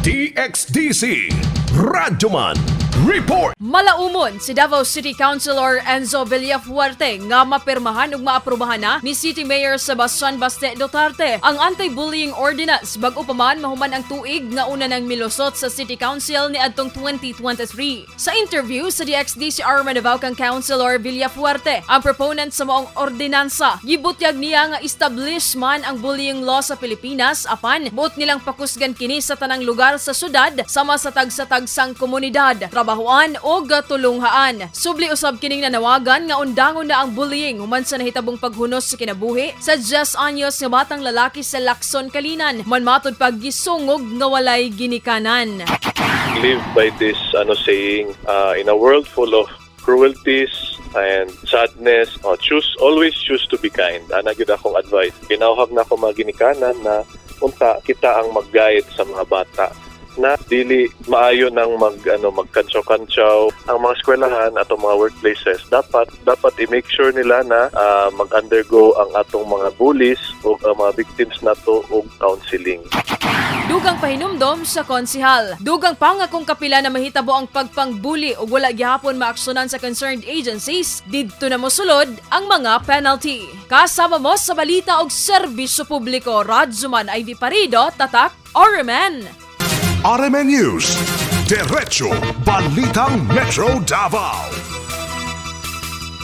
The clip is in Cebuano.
DXDC Radyoman Report. Malaumon si Davao City Councilor Enzo Villafuerte nga mapirmahan ug maaprubahan na ni City Mayor Sebastian Baste Duterte ang anti-bullying ordinance bag-o pa man mahuman ang tuig nga una nang milusot sa City Council ni adtong 2023. Sa interview sa DXDC Davao kang Councilor Villafuerte, ang proponent sa maong ordinansa, gibutyag niya nga establish man ang bullying law sa Pilipinas apan buot nilang pakusgan kini sa tanang lugar sa syudad sama sa tagsa-tagsang komunidad, trabahuan o gatulunghaan. Subli usab kining nanawagan nga undangon na ang bullying human sa nahitabong paghunos sa kinabuhi sa 10 anyos nga batang lalaki sa Lacson, Calinan, man matud pag gisungog nga walay ginikanan. Live by this ano saying, in a world full of cruelties and sadness, oh, choose always choose to be kind. Ana gyud akong advice. Ginauhag na ako mga ginikanan na unta kita ang mag-guide sa mga bata na dili maayo nang mag ano magkantsaw-kantsaw ang mga eskwelahan at ang mga workplaces. Dapat i-make sure nila na mag-undergo ang atong mga bullies o ang mga victims nato og counseling. Dugang pahinumdom sa konsihal. Dugang pa nga kung kapila na mahitabo ang pagpangbuli o wala gihapon maaksyonan sa concerned agencies, didto na mosulod ang mga penalty. Kasama mo sa balita og serbisyo publiko, Radyoman Ivy Parido, Tatak, RMN. RMN News. Diretso Balitang Metro Davao.